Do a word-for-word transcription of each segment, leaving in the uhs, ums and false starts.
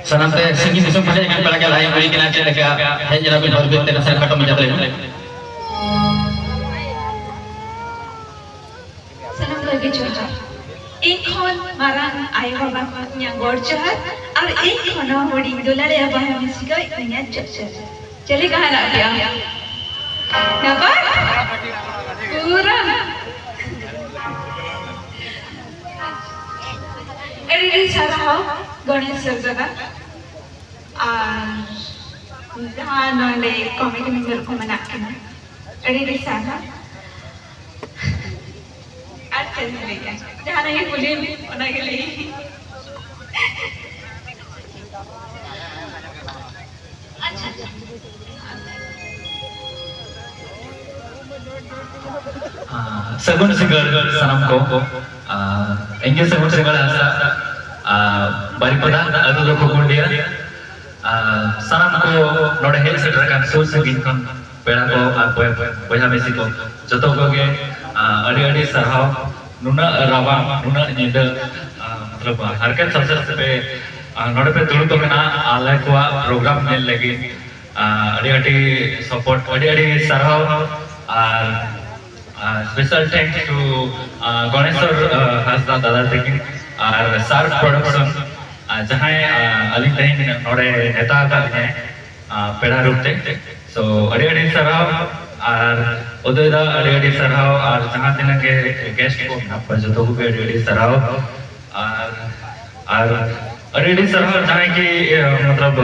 ᱥᱟᱱᱟᱢ ᱛᱮ ᱥᱤᱧ ᱫᱤᱥᱚᱢ ᱠᱷᱚᱱ ᱦᱮᱡ ᱟᱠᱟᱱ ᱯᱮᱲᱟ ᱜᱮ ᱞᱟᱭ ᱦᱩᱭ ᱠᱟᱱᱟ, ᱪᱮᱫ ᱞᱮᱠᱟ ᱦᱮᱡ ᱮᱱᱟ ᱵᱤᱱ ᱦᱚᱨ ᱵᱤᱨ ᱛᱮ? ᱱᱟᱥᱮ ᱠᱷᱟᱴᱚ ᱢᱟᱪᱷᱟ ᱛᱮ ᱞᱟᱹᱭ ᱵᱤᱱ᱾ ᱥᱟᱱᱟᱢ ᱠᱚᱜᱮ ᱡᱚᱦᱟᱨ᱾ ᱤᱧ ᱠᱷᱚᱱ ᱢᱟᱨᱟᱝ ᱟᱭᱳ ᱵᱟᱵᱟ ᱠᱚ ᱤᱧᱟᱹᱜ ᱜᱚᱰ ᱡᱚᱦᱟᱨ, ᱟᱨ ᱤᱧ ᱠᱷᱚᱱ ᱦᱚᱸ ᱦᱩᱰᱤᱧ ᱫᱩᱞᱟᱹᱲᱤᱭᱟᱹ ᱵᱚᱭᱦᱟ ᱢᱤᱥᱤ ᱠᱚ ᱤᱧᱟᱹᱜ ᱡᱚᱦᱟᱨ᱾ ᱪᱮᱫ ᱞᱮᱠᱟ ᱦᱮᱱᱟᱜ ᱯᱮᱭᱟ? ᱱᱟᱯᱟᱭ? ᱯᱩᱨᱟᱹ? ᱟᱹᱰᱤ ᱟᱹᱰᱤ ᱥᱟᱨᱦᱟᱣ ᱜᱚᱬᱮᱥ ᱥᱚᱨ ᱫᱟᱫᱟ᱾ ᱟᱨ ᱡᱟᱦᱟᱸ ᱱᱚᱰᱮ ᱠᱚᱢᱤᱴᱤ ᱢᱮᱢᱵᱟᱨ ᱠᱚ ᱢᱮᱱᱟᱜ ᱠᱤᱱᱟ, ᱟᱹᱰᱤ ᱟᱹᱰᱤ ᱥᱟᱨᱦᱟᱣ᱾ ᱟᱨ ᱪᱮᱫ ᱤᱧ ᱞᱟᱹᱭᱟ, ᱡᱟᱦᱟᱱᱟᱜ ᱜᱮ ᱠᱩᱞᱤ ᱢᱮ, ᱚᱱᱟ ᱜᱮ ᱞᱟᱹᱭ᱾ ᱟᱪᱪᱷᱟ, ᱟᱪᱪᱷᱟ᱾ ᱥᱟᱹᱜᱩᱱ ᱥᱤᱸᱜᱟᱹᱲ ᱥᱟᱱᱟᱢ ᱠᱚ᱾ ᱤᱧ ᱜᱮ ᱥᱟᱹᱜᱩᱱ ᱥᱤᱸᱜᱟᱹᱲ ᱦᱟᱸᱥᱫᱟ, ᱵᱟᱨᱤᱯᱟᱫᱟ ᱟᱹᱛᱩ ᱫᱚ ᱠᱷᱩᱠᱩᱱᱰᱤᱭᱟ᱾ ᱥᱟᱱᱟᱢ ᱠᱚ ᱱᱚᱰᱮ ᱦᱮᱡ ᱥᱮᱴᱮᱨ ᱟᱠᱟᱱ ᱥᱩᱨ ᱥᱟᱺᱜᱤᱧ ᱠᱷᱚᱱ ᱯᱮᱲᱟ ᱠᱚ ᱟᱨ ᱵᱚᱭ-, ᱵᱚᱭᱦᱟ ᱢᱤᱥᱤ ᱠᱚ, ᱡᱚᱛᱚ ᱠᱚᱜᱮ ᱟᱹᱰᱤ ᱟᱹᱰᱤ ᱥᱟᱨᱦᱟᱣ᱾ ᱱᱩᱱᱟᱹᱜ ᱨᱟᱵᱟᱝ, ᱱᱩᱱᱟᱹᱜ ᱧᱤᱫᱟᱹ, ᱢᱚᱛᱞᱚᱵ ᱦᱟᱨᱠᱮᱛ ᱥᱟᱥᱮᱛ ᱛᱮᱯᱮ ᱱᱚᱰᱮ ᱯᱮ ᱫᱩᱲᱩᱵ ᱟᱠᱟᱱᱟ ᱟᱞᱮ ᱠᱚᱣᱟᱜ ᱯᱨᱳᱜᱨᱟᱢ ᱧᱮᱞ ᱞᱟᱹᱜᱤᱫ᱾ ᱟᱹᱰᱤ ᱟᱹᱰᱤ ᱥᱟᱯᱳᱨᱴ, ᱟᱹᱰᱤ ᱟᱹᱰᱤ ᱥᱟᱨᱦᱟᱣ᱾ ᱟᱨ ᱥᱯᱮᱥᱟᱞ ᱛᱷᱮᱝᱠᱥ ᱴᱩ ᱜᱚᱬᱮᱥᱚᱨ ᱦᱟᱸᱥᱫᱟ ᱫᱟᱫᱟ ᱛᱟᱹᱠᱤᱱ ᱟᱨ ᱥᱟᱨ ᱯᱨᱚᱰᱟᱠᱥᱚᱱ, ᱡᱟᱦᱟᱸᱭ ᱟᱹᱞᱤᱧ ᱛᱮᱦᱮᱧ ᱱᱚᱰᱮ ᱱᱮᱣᱛᱟ ᱟᱠᱟᱫ ᱞᱤᱧᱟᱭ ᱯᱮᱲᱟ ᱨᱩᱯ ᱛᱮ᱾ ᱥᱳ ᱟᱹᱰᱤ ᱟᱹᱰᱤ ᱥᱟᱨᱦᱟᱣ᱾ ᱟᱨ ᱩᱫᱚᱭ ᱫᱟ ᱟᱹᱰᱤ ᱟᱹᱰᱤ ᱥᱟᱨᱦᱟᱣ, ᱟᱨ ᱡᱟᱦᱟᱸ ᱛᱤᱱᱟᱹᱜ ᱜᱮ ᱜᱮᱥᱴ ᱠᱚ ᱢᱮᱱᱟᱜ ᱠᱚᱣᱟ ᱡᱚᱛᱚ ᱠᱚᱜᱮ ᱟᱹᱰᱤ ᱟᱹᱰᱤ ᱥᱟᱨᱦᱟᱣ᱾ ᱟᱨ ᱟᱨ ᱟᱹᱰᱤ ᱟᱹᱰᱤ ᱥᱟᱨᱦᱟᱣ ᱡᱟᱦᱟᱸᱭ ᱠᱤ ᱢᱚᱛᱞᱚᱵ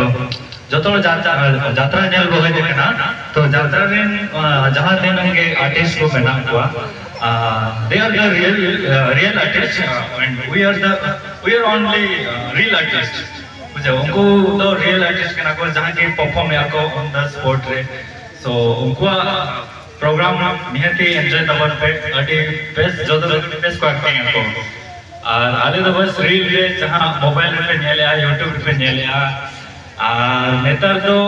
ᱡᱚᱛᱚ ᱦᱚᱲ ᱡᱟᱛᱨᱟ, ᱡᱟᱛᱨᱟ ᱧᱮᱞ ᱵᱚ ᱦᱮᱡ ᱟᱠᱟᱱᱟ᱾ ᱛᱚ ᱡᱟᱛᱨᱟ ᱨᱮᱱ ᱡᱟᱦᱟᱸ ᱛᱤᱱᱟᱹᱜ ᱜᱮ ᱟᱨᱴᱤᱥᱴ ᱠᱚ ᱢᱮᱱᱟᱜ ᱠᱚᱣᱟ, they are the real, real artist, and we are the, we are only real artist. ᱵᱩᱡᱷᱟᱹᱣ, ᱩᱱᱠᱩ ᱫᱚ ᱨᱤᱭᱮᱞ ᱟᱨᱴᱤᱥᱴ ᱠᱟᱱᱟ ᱠᱚ, ᱡᱟᱦᱟᱸ ᱠᱤ ᱯᱟᱨᱯᱷᱚᱨᱢ ᱮᱫᱟ ᱠᱚ ᱚᱱ ᱫᱟ ᱥᱯᱚᱴ ᱨᱮ᱾ ᱥᱳ ᱩᱱᱠᱩᱣᱟᱜ ᱯᱨᱳᱜᱨᱟᱢ ᱱᱤᱦᱟᱹᱛᱤ ᱮᱱᱡᱚᱭ ᱛᱟᱵᱚᱱ ᱯᱮ, ᱟᱹᱰᱤ ᱵᱮᱥ, ᱡᱚᱛᱚ ᱵᱮᱥ ᱠᱚ ᱮᱠᱴᱤᱝ ᱟᱠᱚ᱾ ᱟᱨ ᱟᱞᱮ ᱫᱚ ᱵᱟᱥ ᱨᱤᱞ ᱨᱮ ᱡᱟᱦᱟᱸ ᱢᱳᱵᱟᱭᱤᱞ ᱨᱮᱯᱮ ᱧᱮᱞᱮᱜᱼᱟ, ᱭᱩᱴᱩᱵᱽ ᱨᱮᱯᱮ ᱧᱮᱞᱮᱜᱼᱟ, ᱟᱨ ᱱᱮᱛᱟᱨ ᱫᱚ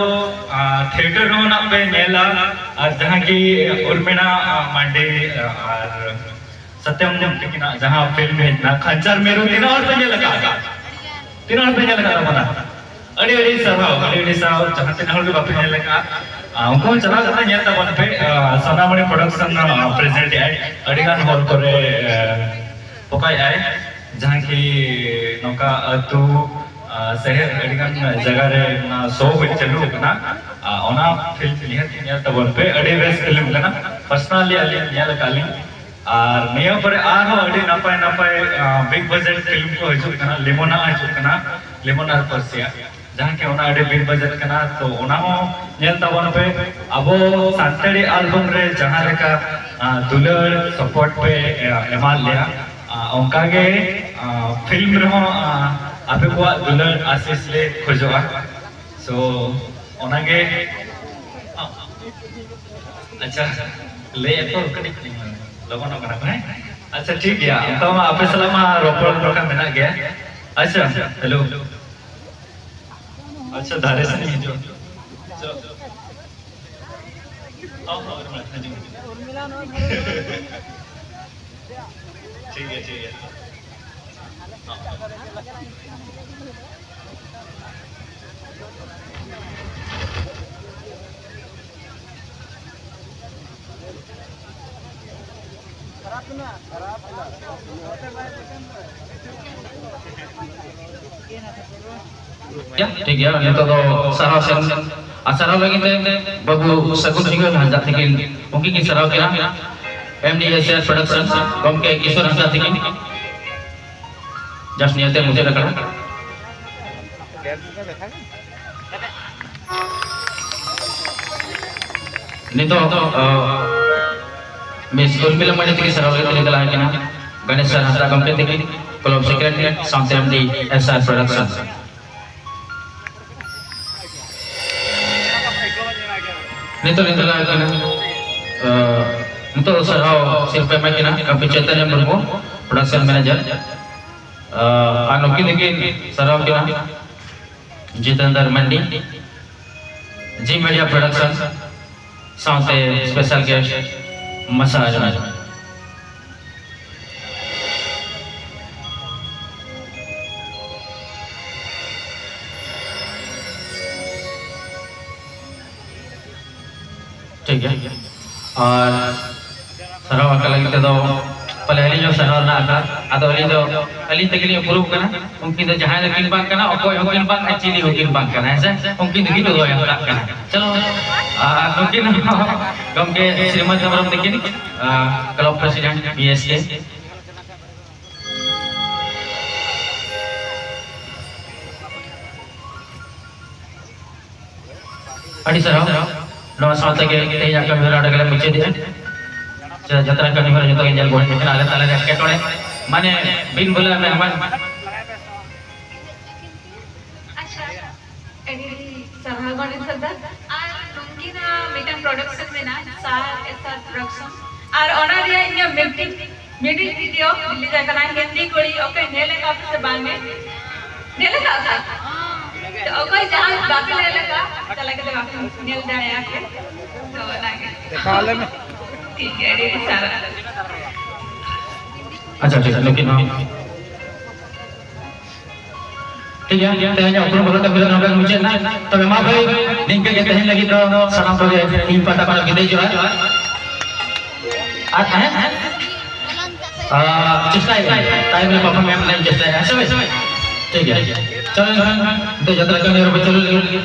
ᱛᱷᱤᱭᱮᱴᱟᱨ ᱨᱮᱦᱚᱸ ᱱᱟᱜ ᱯᱮ ᱧᱮᱞᱟ᱾ ᱟᱨ ᱡᱟᱦᱟᱸ ᱠᱤ ᱩᱨᱢᱤᱞᱟ ᱢᱟᱱᱰᱤ ᱟᱨ ᱥᱟᱛᱭᱟᱢ ᱛᱟᱹᱠᱤᱱᱟᱜ ᱡᱟᱦᱟᱸ ᱯᱷᱤᱞᱢ ᱦᱮᱡ ᱮᱱᱟ ᱠᱷᱟᱧᱪᱟᱨ ᱢᱤᱨᱩ, ᱛᱤᱱᱟᱹᱜ ᱦᱚᱲ ᱯᱮ ᱧᱮᱞ ᱟᱠᱟᱫᱼᱟ? ᱛᱤᱱᱟᱹᱜ ᱦᱚᱲ ᱯᱮ ᱧᱮᱞ ᱟᱠᱟᱫ ᱛᱟᱵᱚᱱᱟ? ᱟᱹᱰᱤ ᱟᱹᱰᱤ ᱥᱟᱨᱦᱟᱣ, ᱟᱹᱰᱤ ᱟᱹᱰᱤ ᱥᱟᱨᱦᱟᱣ᱾ ᱡᱟᱦᱟᱸ ᱛᱤᱱᱟᱹᱜ ᱦᱚᱲ ᱜᱮ ᱵᱟᱯᱮ ᱧᱮᱞ ᱟᱠᱟᱫᱼᱟ, ᱟᱨ ᱩᱱᱠᱩ ᱦᱚᱸ ᱪᱟᱞᱟᱣ ᱠᱟᱛᱮ ᱧᱮᱞ ᱛᱟᱵᱚᱱ ᱯᱮ᱾ ᱟᱨ ᱥᱳᱱᱟᱢᱚᱬᱤ ᱯᱨᱚᱰᱟᱠᱥᱚᱱ ᱯᱨᱮᱡᱮᱱᱴ ᱮᱫ ᱟᱭ ᱟᱹᱰᱤ ᱜᱟᱱ ᱦᱚᱲ ᱠᱚᱨᱮ, ᱟᱨ ᱯᱚᱠᱟᱭ ᱟᱭ, ᱡᱟᱦᱟᱸ ᱠᱤ ᱱᱚᱝᱠᱟ ᱟᱹᱛᱩ, ᱟᱨ ᱥᱮᱦᱮᱨ ᱟᱹᱰᱤ ᱜᱟᱱ ᱡᱟᱭᱜᱟ ᱨᱮ ᱚᱱᱟ ᱥᱳ ᱦᱩᱭ ᱪᱟᱹᱞᱩ ᱟᱠᱟᱱᱟ᱾ ᱟᱨ ᱚᱱᱟ ᱯᱷᱤᱞᱢ ᱱᱤᱦᱟᱹᱛ ᱧᱮᱞ ᱛᱟᱵᱚᱱ ᱯᱮ, ᱟᱹᱰᱤ ᱵᱮᱥ ᱯᱷᱤᱞᱢ ᱠᱟᱱᱟ᱾ ᱯᱟᱨᱥᱚᱱᱟᱞᱤ ᱟᱹᱞᱤᱧ ᱧᱮᱞ ᱟᱠᱟᱫ ᱞᱤᱧ᱾ ᱟᱨ ᱱᱤᱭᱟᱹ ᱯᱚᱨᱮ ᱟᱨᱦᱚᱸ ᱟᱹᱰᱤ ᱱᱟᱯᱟᱭ ᱱᱟᱯᱟᱭ, ᱟᱨ ᱵᱤᱜᱽ ᱵᱟᱡᱮᱴ ᱯᱷᱤᱞᱢ ᱠᱚ ᱦᱤᱡᱩᱜ ᱠᱟᱱᱟ, ᱞᱤᱢᱳᱱᱟ ᱦᱤᱡᱩᱜ ᱠᱟᱱᱟ, ᱞᱤᱢᱳᱱᱟ ᱟᱨ ᱯᱟᱹᱨᱥᱤᱭᱟ, ᱡᱟᱦᱟᱸ ᱠᱤ ᱚᱱᱟ ᱟᱹᱰᱤ ᱵᱤᱜᱽ ᱵᱟᱡᱮᱴ ᱠᱟᱱᱟ᱾ ᱛᱚ ᱚᱱᱟ ᱦᱚᱸ ᱧᱮᱞ ᱛᱟᱵᱚᱱ ᱯᱮ᱾ ᱟᱵᱚ ᱥᱟᱱᱛᱟᱲᱤ ᱟᱞᱵᱚᱢ ᱨᱮ ᱡᱟᱦᱟᱸ ᱞᱮᱠᱟ, ᱟᱨ ᱫᱩᱞᱟᱹᱲ ᱥᱟᱯᱳᱨᱴ ᱯᱮ, ᱟᱨ ᱮᱢᱟᱫ ᱞᱮᱭᱟ, ᱟᱨ ᱚᱱᱠᱟ ᱜᱮ, ᱟᱨ ᱯᱷᱤᱞᱢ ᱨᱮᱦᱚᱸ, ᱟᱨ ᱟᱯᱮ ᱠᱚᱣᱟᱜ ᱫᱩᱞᱟᱹᱲ ᱟᱥᱤᱥ ᱞᱮ ᱠᱷᱚᱡᱚᱜᱼᱟ᱾ ᱥᱳ ᱚᱱᱟᱜᱮ᱾ ᱟᱪᱪᱷᱟ, ᱞᱟᱹᱭ ᱟᱠᱚ ᱠᱟᱹᱴᱤᱡ ᱞᱚᱜᱚᱱᱚᱜ ᱠᱟᱱᱟ ᱠᱚ, ᱦᱮᱸ? ᱟᱪᱪᱷᱟ, ᱴᱷᱤᱠ ᱜᱮᱭᱟ, ᱚᱱᱠᱟ ᱢᱟ ᱟᱯᱮ ᱥᱟᱞᱟᱜ ᱢᱟ ᱨᱚᱯᱚᱲ ᱫᱚᱨᱠᱟᱨ ᱢᱮᱱᱟᱜ ᱜᱮᱭᱟ᱾ ᱟᱪᱪᱷᱟ, ᱦᱮᱞᱳ᱾ ᱟᱪᱪᱷᱟ, ᱫᱷᱟᱨᱮ ᱥᱮᱫ ᱤᱧ ᱦᱤᱡᱩᱜᱼᱟ᱾ ᱪᱚᱞᱚ᱾ ᱦᱚᱸ, ᱦᱚᱸ, ᱩᱨᱢᱤᱞᱟ, ᱦᱤᱡᱩᱜ ᱢᱮ᱾ ᱴᱷᱤᱠ ᱜᱮᱭᱟ, ᱴᱷᱤᱠ ᱜᱮᱭᱟ᱾ ᱴᱷᱤᱠ ᱜᱮᱭᱟ, ᱱᱤᱛᱚᱜ ᱫᱚ ᱥᱟᱨᱦᱟᱣ ᱥᱮᱱ, ᱟᱨ ᱥᱟᱨᱦᱟᱣ ᱞᱟᱹᱜᱤᱫ ᱛᱮ ᱵᱟᱹᱵᱩ ᱥᱟᱹᱜᱩᱱ ᱥᱤᱝᱦᱟᱹ ᱦᱟᱸᱥᱫᱟ ᱛᱟᱹᱠᱤᱱ, ᱩᱱᱠᱤᱱ ᱠᱤᱱ ᱥᱟᱨᱦᱟᱣ ᱠᱤᱱᱟ᱾ ᱮᱢ ᱰᱤ ᱮᱥ ᱮᱥ ᱯᱨᱚᱰᱟᱠᱥᱚᱱ ᱜᱚᱢᱠᱮ ᱠᱤᱥᱳᱨ ᱦᱟᱸᱥᱫᱟ ᱛᱟᱹᱠᱤᱱ᱾ ᱡᱟᱥᱴ ᱱᱤᱭᱟᱹᱛᱮ ᱢᱩᱪᱟᱹᱫ ᱟᱠᱟᱱᱟ᱾ ᱱᱤᱛᱚᱜ, ᱟᱸ, ᱢᱤᱥ ᱩᱨᱢᱤᱞᱟ ᱢᱟᱹᱱᱤ ᱛᱟᱹᱠᱤᱱ ᱥᱟᱨᱦᱟᱣ ᱞᱟᱹᱜᱤᱫ ᱛᱮᱞᱤᱧ ᱪᱟᱞᱟᱣ ᱠᱟᱱᱟ᱾ ᱜᱚᱱᱮᱥ ᱥᱟᱨ ᱦᱟᱸᱥᱫᱟ ᱜᱚᱢᱠᱮ ᱛᱟᱹᱠᱤᱱ, ᱠᱞᱟᱵᱽ ᱥᱮᱠᱨᱮᱴᱟᱨᱤ, ᱥᱟᱶᱛᱮ ᱮᱢ ᱰᱤ ᱮᱥ ᱟᱨ ᱯᱨᱚᱰᱟᱠᱥᱚᱱ᱾ ᱱᱤᱛᱚᱜ ᱞᱤᱧ ᱪᱟᱞᱟᱣ ᱠᱟᱱᱟ, ᱟᱸ, ᱱᱤᱛᱚᱜ ᱥᱟᱨᱦᱟᱣ ᱥᱤᱨᱯᱟᱹ ᱮᱢᱟᱭ ᱠᱟᱱᱟ ᱠᱟᱹᱯᱤ ᱪᱳᱭᱛᱚᱱᱭᱚ ᱢᱩᱨᱢᱩ, ᱯᱨᱚᱰᱟᱠᱥᱚᱱ ᱢᱮᱱᱮᱡᱟᱨ᱾ ᱟᱸ, ᱟᱨ ᱱᱩᱠᱤᱱ ᱫᱚᱠᱤᱱ ᱥᱟᱨᱦᱟᱣ ᱠᱤᱱᱟ ᱡᱤᱛᱮᱱᱫᱨ ᱢᱟᱱᱰᱤ, ᱡᱤ ᱢᱤᱰᱤᱭᱟ ᱯᱨᱚᱰᱟᱠᱥᱚᱱ, ᱥᱟᱶᱛᱮ ᱥᱯᱮᱥᱟᱞ ᱜᱮᱥᱴ ᱢᱟᱥᱟ ᱟᱡᱢᱟ᱾ ᱴᱷᱤᱠ ᱜᱮᱭᱟ᱾ ᱟᱨ ᱥᱟᱨᱦᱟᱣ ᱟᱠᱟᱫ ᱞᱟᱹᱜᱤᱫ ᱛᱮᱫᱚ ᱯᱟᱞᱮ ᱟᱹᱞᱤᱧ ᱦᱚᱸ ᱥᱟᱨᱦᱟᱣ ᱨᱮᱱᱟᱜ ᱟᱠᱟᱫ᱾ ᱟᱫᱚ ᱟᱹᱞᱤᱧ ᱫᱚ ᱟᱹᱞᱤᱧ ᱛᱮᱜᱮ ᱞᱤᱧ ᱩᱯᱨᱩᱢ ᱠᱟᱱᱟ᱾ ᱩᱱᱠᱤᱱ ᱫᱚ ᱡᱟᱦᱟᱸᱭ ᱫᱚ ᱠᱤᱱ ᱵᱟᱝ ᱠᱟᱱᱟ, ᱚᱠᱚᱭ ᱦᱚᱸ ᱠᱤᱱ ᱵᱟᱝ ᱟᱨ ᱪᱤᱞᱤ ᱦᱚᱸ ᱠᱤᱱ ᱵᱟᱝ ᱠᱟᱱᱟ, ᱦᱮᱸ ᱥᱮ? ᱩᱱᱠᱤᱱ ᱫᱚᱠᱤᱱ ᱩᱫᱩᱜ ᱟᱠᱟᱫ ᱠᱟᱱᱟ᱾ ᱪᱚᱞᱚ, ᱟᱨ ᱱᱩᱠᱤᱱ ᱦᱚᱸ ᱜᱚᱢᱠᱮ ᱥᱨᱤᱢᱚᱛᱤ ᱦᱮᱢᱵᱨᱚᱢ ᱛᱟᱹᱠᱤᱱ, ᱟᱨ club president B S K. ᱟᱹᱰᱤ ᱥᱟᱨᱦᱟᱣ᱾ ᱱᱚᱣᱟ ᱥᱟᱶᱛᱮ ᱜᱮ ᱛᱮᱦᱮᱧᱟᱜ ᱠᱟᱹᱢᱤ ᱦᱚᱨᱟ ᱱᱚᱰᱮ ᱜᱮᱞᱮ ᱢᱩᱪᱟᱹᱫᱮᱜᱼᱟ᱾ ᱥᱮ ᱡᱟᱛᱨᱟ ᱠᱟᱹᱢᱤ ᱦᱚᱨᱟ ᱡᱚᱛᱚ ᱜᱮ ᱧᱮᱞ ᱵᱚᱱ ᱦᱮᱡ ᱟᱠᱟᱱᱟ᱾ ᱟᱞᱮ ᱛᱟᱞᱟ ᱨᱮ ᱮᱴᱠᱮᱴᱚᱬᱮ, ᱢᱟᱱᱮ ᱵᱤᱱ ᱵᱩᱞᱟᱹᱣ ᱢᱮᱦᱢᱟᱱ᱾ ᱟᱪᱪᱷᱟ, ᱟᱹᱰᱤ ᱥᱟᱨᱦᱟᱣ ᱜᱚᱱᱮᱥ ᱥᱚᱨᱫᱟᱨ᱾ ᱟᱨ ᱱᱩᱝᱠᱤᱱᱟᱜ ᱢᱤᱫᱴᱟᱝ ᱯᱨᱚᱰᱟᱠᱥᱚᱱ ᱢᱮᱱᱟᱜᱼᱟ, ᱥᱟᱨ ᱮᱥ ᱟᱨ ᱯᱨᱚᱰᱟᱠᱥᱚᱱ᱾ ᱟᱨ ᱚᱱᱟ ᱨᱮᱭᱟᱜ ᱤᱧᱟᱹᱜ ᱢᱤᱭᱩᱡᱤᱠ, ᱢᱤᱭᱩᱡᱤᱠ ᱵᱷᱤᱰᱤᱭᱳ ᱨᱤᱞᱤᱡᱽ ᱟᱠᱟᱱᱟ, ᱦᱤᱱᱫᱤ ᱠᱩᱲᱤ᱾ ᱚᱠᱚᱭ ᱧᱮᱞ ᱟᱠᱟᱫ ᱯᱮ ᱥᱮ ᱵᱟᱝ ᱜᱮ? ᱧᱮᱞ ᱟᱠᱟᱫ ᱯᱮ? ᱛᱚ ᱚᱠᱚᱭ ᱡᱟᱦᱟᱸᱭ ᱵᱟᱯᱮ ᱧᱮᱞ ᱟᱠᱟᱫ, ᱪᱟᱞᱟᱣ ᱠᱟᱛᱮ ᱵᱟᱯᱮ ᱧᱮᱞ ᱫᱟᱲᱮᱭᱟᱜᱼᱟ ᱯᱮ᱾ ᱛᱚ ᱚᱱᱟᱜᱮ᱾ ᱫᱮᱠᱷᱟᱣ ᱟᱞᱮ ᱢᱮ᱾ ᱴᱷᱤᱠ ᱜᱮᱭᱟ, ᱟᱹᱰᱤ ᱟᱹᱰᱤ ᱥᱟᱨᱦᱟᱣ᱾ ᱟᱪᱪᱷᱟ, ᱴᱷᱤᱠ, ᱱᱩᱠᱤᱱ ᱦᱚᱸ᱾ ᱴᱷᱤᱠ ᱜᱮᱭᱟ, ᱛᱮᱦᱮᱧᱟᱜ ᱩᱯᱨᱩᱢ ᱵᱟᱠᱷᱨᱟ ᱠᱟᱹᱢᱤ ᱫᱚ ᱱᱚᱰᱮ ᱢᱩᱪᱟᱹᱫ ᱮᱱᱟ᱾ ᱛᱚᱵᱮ ᱢᱟ ᱵᱷᱟᱹᱭ, ᱱᱤᱝᱠᱟᱹ ᱜᱮ ᱛᱮᱦᱮᱧ ᱞᱟᱹᱜᱤᱫ ᱫᱚ ᱥᱟᱱᱟᱢ ᱠᱚᱜᱮ ᱤᱧ ᱯᱟᱦᱴᱟ ᱠᱷᱚᱱ ᱵᱤᱫᱟᱹᱭ ᱡᱚᱦᱟᱨ᱾ ᱟᱨ ᱛᱟᱦᱮᱸ, ᱟᱨ, ᱪᱮᱥᱴᱟᱭᱮᱫᱼᱟ, ᱛᱟᱭᱚᱢ ᱨᱮ perform ᱮᱢ ᱨᱮᱱᱟᱜ ᱤᱧ ᱪᱮᱥᱴᱟᱭᱟ, ᱦᱮᱸ ᱥᱮ ᱵᱷᱟᱹᱭ? ᱴᱷᱤᱠ ᱜᱮᱭᱟ, ᱪᱚᱞᱚ ᱮᱱᱠᱷᱟᱱ, ᱱᱤᱛᱚᱜ ᱡᱟᱛᱨᱟ ᱠᱟᱹᱢᱤ ᱦᱚᱨᱟ ᱵᱚ ᱪᱟᱹᱞᱩ ᱞᱮᱜᱮ᱾